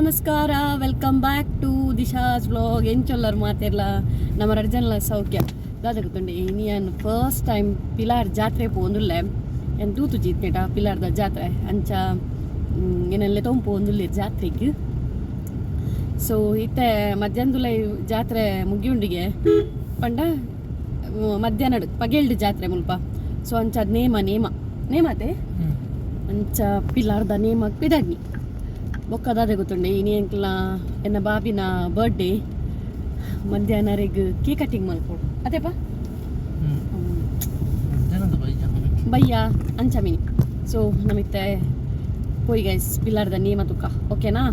ನಮಸ್ಕಾರ, welcome back to Disha's vlog. ಎಂಚೊಲ್ಲರ್ ಮಾತೆರ್ಲ? ನಮ್ಮ ರಡ್ಜನ್ಲ ಸೌಖ್ಯ. ದಾದ ಗೊತ್ತುಂಡೆ, ಇನಿಯನ್ ಫಸ್ಟ್ ಟೈಮ್ ಪಿಲಾರ್ ಜಾತ್ರೆ ಪೋಂದುಲ್ಲೆ. ಎನ್ ತೂತು ಜೀತ್ನೇಟ ಪಿಲಾರ್ದ ಜಾತ್ರೆ. ಅಂಚ ಏನೆಲ್ಲ ತೊಂಪು ಒಂದುಲ್ಲೆ ಜಾತ್ರೆಗ್. ಸೊ ಇತ್ತೆ ಮಧ್ಯಾಹ್ನದುಲ ಜಾತ್ರೆ ಮುಗಿಯುಂಡಿಗೆ ಪಂಡ ಮಧ್ಯಾಹ್ನ ಪಗೆಲ್ಡ್ ಜಾತ್ರೆ ಮುಲ್ಪ. ಸೊ ಅಂಚ ಅದ್ ನೇಮ ನೇಮ ನೇಮತೆ ಅಂಚ ಪಿಲಾರ್ದ ನೇಮ ಪಿದಡ್ನಿ. ಬೊಕ್ಕ ದಾದ ಗೊತ್ತುಂಡೆ, ಇನಿ ಎಂಕ್ಲ ಎನ್ನ ಬಾಬಿನ ಬರ್ಡೇ. ಮಧ್ಯಾಹ್ನರೆಗ್ ಕೇಕ್ ಕಟಿಂಗ್ ಮಲ್ಪೊಡು ಅದೇಪ. ಬಯ್ಯ ಅಂಚ ಮಿನಿ. ಸೊ ನಮಿತ್ತೆ ಪೋಯಿ ಗೈಸ್, ಪಿಲಾರ್ದ ನೇಮ ತುಕ್ಕ, ಓಕೆನಾ?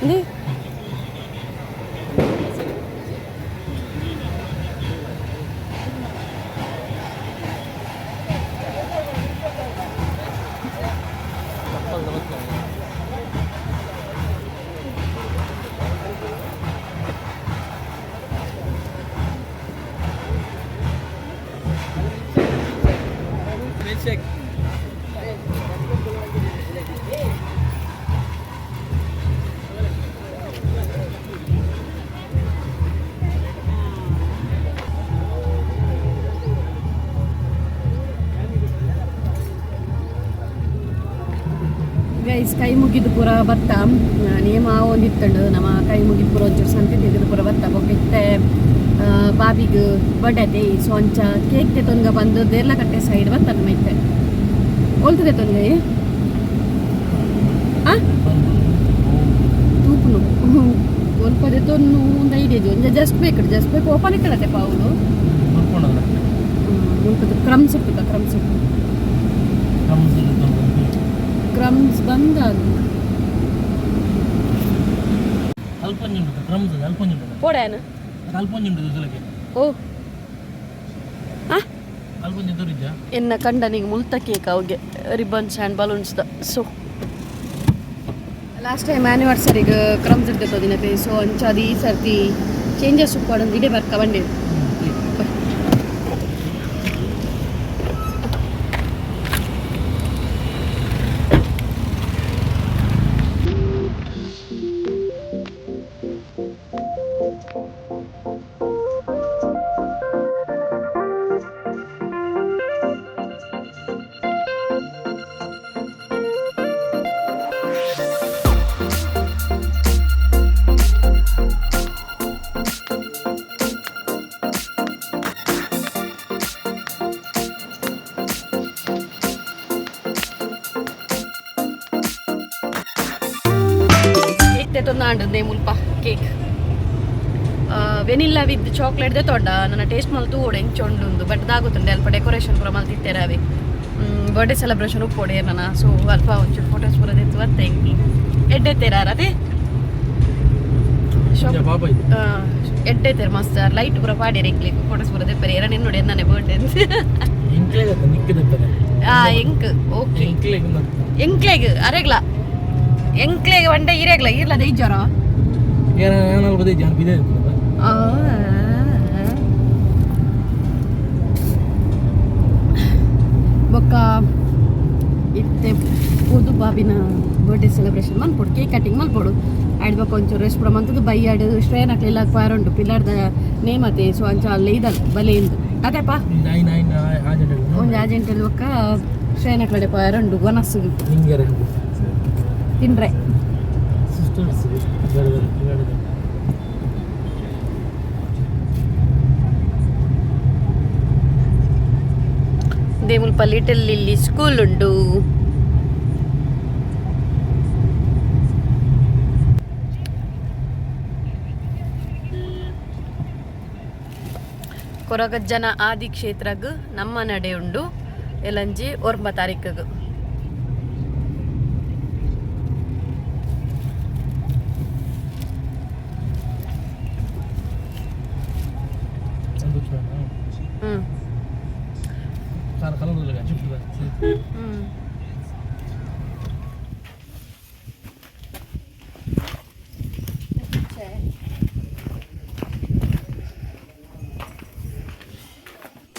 ಇಂದು Milkshake. Guys, ಕೈ ಮುಗಿದು ಪೂರ ಬತ್ತ. ನೇಮ ಒಂದಿತ್ತಂಡು ನಮ್ಮ ಕೈ ಮುಗಿದು ಪೂರ ಒಂಚೂರು ಸಂತೆ ತಿಂದಿದ್ದು ಪೂರ ಬತ್ತ. ಬೊಕ್ಕ ಇತ್ತೆ ಬಾಬಿಗ್ ಬರ್ಡೇ ಸೊ ಅಂಚ ಕೇಕ್ ತೆತ್ತೊನ್ಗ ಬಂದು ದೇರ್ಲಕಟ್ಟೆ ಸೈಡ್ ಬತ್ತನ ಮೈತೆ ಒಲ್ತು ತೆತ್ತೊನ್ಗ ಆ ತೂಪುನು ಒಲ್ಪ ದೆತ್ತೊನ್ನು ಒಂದು ಐಡಿಯಾ ಒಂಜ ಜಸ್ಟ್ ಬೇಕು ಜಸ್ಟ್ ಬೇಕು ಓಪನ್ ಇಟ್ಟಲತ್ತೆ ಪಾವುಲು ಮುಲ್ಪದ ಕ್ರಮ್ಸ್ ಇಪ್ಪುತ್ತ ಕ್ರಮ್ಸ್ ಕ್ರಮ್ಸ್ ಬಂದ ಪೋಡೇನು ಓ ಎನ್ನ ಕಂಡನಿಗೆ ಮುಲ್ತ ಕೇಕ್ ಅವಿಗೆ ribbons and balloons the so last time ಆ್ಯನಿವರ್ಸರಿಗೆ crumbs ಇರ್ತದೆ ದಿನತೆ ಸೊ ಅಂಚ ಅದು ಈ ಸರ್ತಿ ಚೇಂಜಸ್ ಉಪ್ಪಾಡೊಂದು ಇಡೇ ಬರ್ಕ ಬಂಡೆ. ಕೇಕ್ ತೆತ್ತೊಂದು ಮುಲ್ಪ ಕೇಕ್ ವೆನಿಲ್ಲಾ ವಿತ್ ಚಾಕ್ಲೇಟ್ ತೊಂಡ ನನ್ನ ಟೇಸ್ಟ್ ಮಲ್ತು ಓಡೆ ಎಂಚೊಂಡುಂದು ಬಟ್ ದಾಗುತ್ತುಂಡೆ ಅಲ್ಪ ಡೆಕೋರೇಷನ್ ಪೂರ ಮಲ್ತಿತ್ತೇರೆ ಅವೆ ಬರ್ಡೇ ಸೆಲೆಬ್ರೇಷನ್ ಉಪ್ಪೊಡೆ ನನ್ನ ಸೊ ಅಲ್ಪ ಒಂಚೂರು ಫೋಟೋಸ್ ಪೂರ ತೆತ್ತು ಬತ್ತೆ ಎಂಕ್ಲು ಎಡ್ಡೆತ್ತೇರ ಅದೇ ಶಾಪ್ ಎಡ್ಡೆತ್ತೇರು ಮಸ್ತ್ ಲೈಟ್ ಪೂರ ಪಾಡ್ಯರ ಎಂಕ್ಲಿಗ್ ಫೋಟೋಸ್ ಪೂರ ದೆಪ್ಪರೆ ಎರಡ್ ನೋಡಿ ನಾನೇ ಬರ್ಡೇ ಆ ಎಂಕ್ ಓಕೆ ಎಂಕ್ಲೆಗ್ ಅರೆಗ್ಲ ಎಂಕ್ಲೆಗ್ వంట ಇರೆಗ್ಲ ಇರ್ಲ ದೈಜಾರ. ಬೊಕ್ಕ ಇತ್ತೆ ಪೋದು ಬಾಬಿನ ಬರ್ಡೇ ಸೆಲೆಬ್ರೇಷನ್ ಮಲ್ಪೊಡು, ಕೇಕ್ ಕಟಿಂಗ್ ಮಲ್ಪೊಡು. ಆಯ್ಡ್ ಬೊಕ್ಕ ಒಂಚೂರು ರೆಸ್ಟ್ ಪೂರ ಮಂತುದು ಬೈಯಾಡು ಶ್ರೇಯನ್ ಅಕ್ಲೆಲ್ಲ ಉಂಟು ಪಿಲ್ಲರ್ದ ನೇಮ್ ಅತೆ ಸೊ ಅಂಚ ಅಲ್ಲೇ ಇದಲ್ ಬಲೆ ಇಂದು ಅದೇಪ ಒಂಜಿ ಆಜೆಂಟ್ ಬೊಕ್ಕ ಶ್ರೇಯನ್ ಅಕ್ಲಡೆ ಪಾರುಂಡು ವನಸ್ಸು ತಿಂಡ್ರೆ. ಸಿಸ್ಟರ್ಸ್. ದೇಮುಲ್ಪ ಲಿಟಲ್ ಲಿಲ್ಲಿ ಸ್ಕೂಲ್ ಉಂಡು. ಕೊರಗಜ್ಜನ ಆದಿ ಕ್ಷೇತ್ರಗ್ ನಮ್ಮ ನಡೆ ಉಂಡು ಎಲ್ಲಂಜಿ ಒರ್ಂಬ ತಾರೀಕಿಗ್. ಹ್ಮ್ ಹ್ಮ್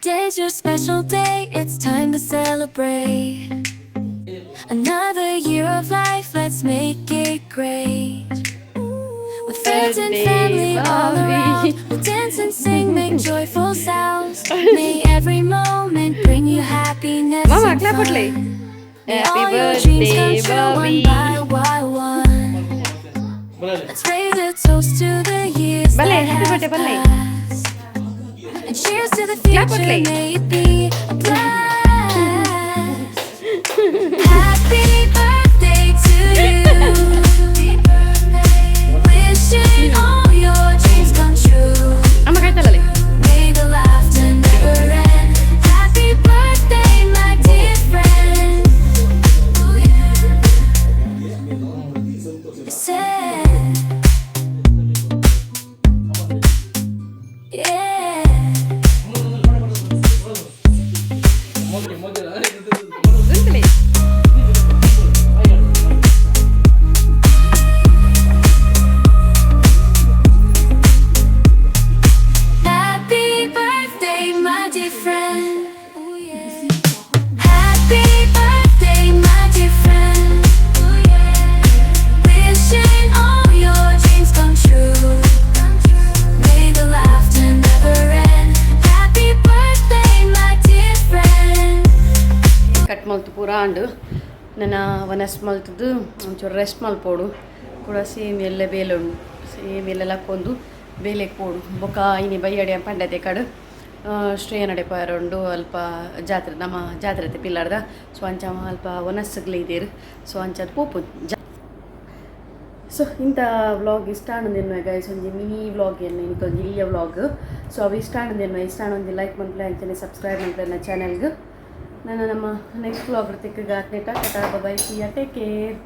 Today's your special day, it's time to celebrate. Another year of life, let's make it great. With friends and Birthday, family all Bobby. Around, we'll dance and sing, make joyful sounds. May every moment bring you happiness Mama, and clap fun. it. May Happy all your dreams come birthday, true one Bobby. By one. Let's raise a toast to the years Balle, that happy have birthday, balle. Passed. And cheers to the Clap future, it. May it be a blast. Happy birthday to you. Wishing all your dreams come true. ಅಮ್ಮ ಕಾಯ್ತಲ್ಲೇ. May the laughter never end. Happy birthday, my dear friend. Ooh, yeah. Said, yeah. ಗುಂತಲೆ. Happy birthday, my dear friend. Ooh, yeah. Happy birthday, my dear friend. Ooh, yeah. Wishing all your dreams come true. May the laughter never end. Happy birthday, my dear friend. Cut ಮಲ್ತು ಪೂರ ಆಂಡು ನನ್ನ ವನಸ್ ಮಲ್ತದ್ದು ಒಂಚೂರು rest ಮಲ್ಪೋಡು ಕೂಡ same ಎಲ್ಲ ಬೇಲೆ ಉಂಡು same ಎಲ್ಲ ಲಕ್ಕೊಂದು. ಬೇಲೆಗ್ ಪೋಡು. ಬೊಕ್ಕ ಇನಿ ಬಯ್ಯಡೆ ಪಂಡತೆ ಕಡು ಶ್ರೇಯನಡೆ ಪೋಯರುಂಡು. ಅಲ್ಪ ಜಾತ್ರೆ, ನಮ್ಮ ಜಾತ್ರೆ ಪಿಲ್ಲರ್ದ. ಸೊ ಅಂಚ ಅಲ್ಪ ಒನಸ್ಗ್ಲ ಇದೇರು. ಸೊ ಅಂಚ ಪೋಪು. ಸೊ ಇಂಥ ವ್ಲಾಗ್ ಇಷ್ಟ ಆಂಡ್ ಗೈಸ್. ಒಂಜಿ ಮಿನಿ ವ್ಲಾಗ್ ಏನು ಇಂತ ಒಂಜಿ ಇಲ್ಲಿಯ ವ್ಲಾಗ್. ಸೊ ಅವು ಇಷ್ಟ ಆಂಡ್, ಇಷ್ಟ ಆಂಡ್ ಒಂಜಿ ಲೈಕ್ ಮನ್ಪುಲೆ, ಅಂಚನೆ ಸಬ್ಸ್ಕ್ರೈಬ್ ಮನ್ಪುಲೆ ನನ್ನ ಚಾನೆಲ್ಗೆ. ನಾನು ನಮ್ಮ ನೆಕ್ಸ್ಟ್ ವ್ಲಾಗ್ ತಿಕ್ಕಗ. Tata, bye, see ya, take care.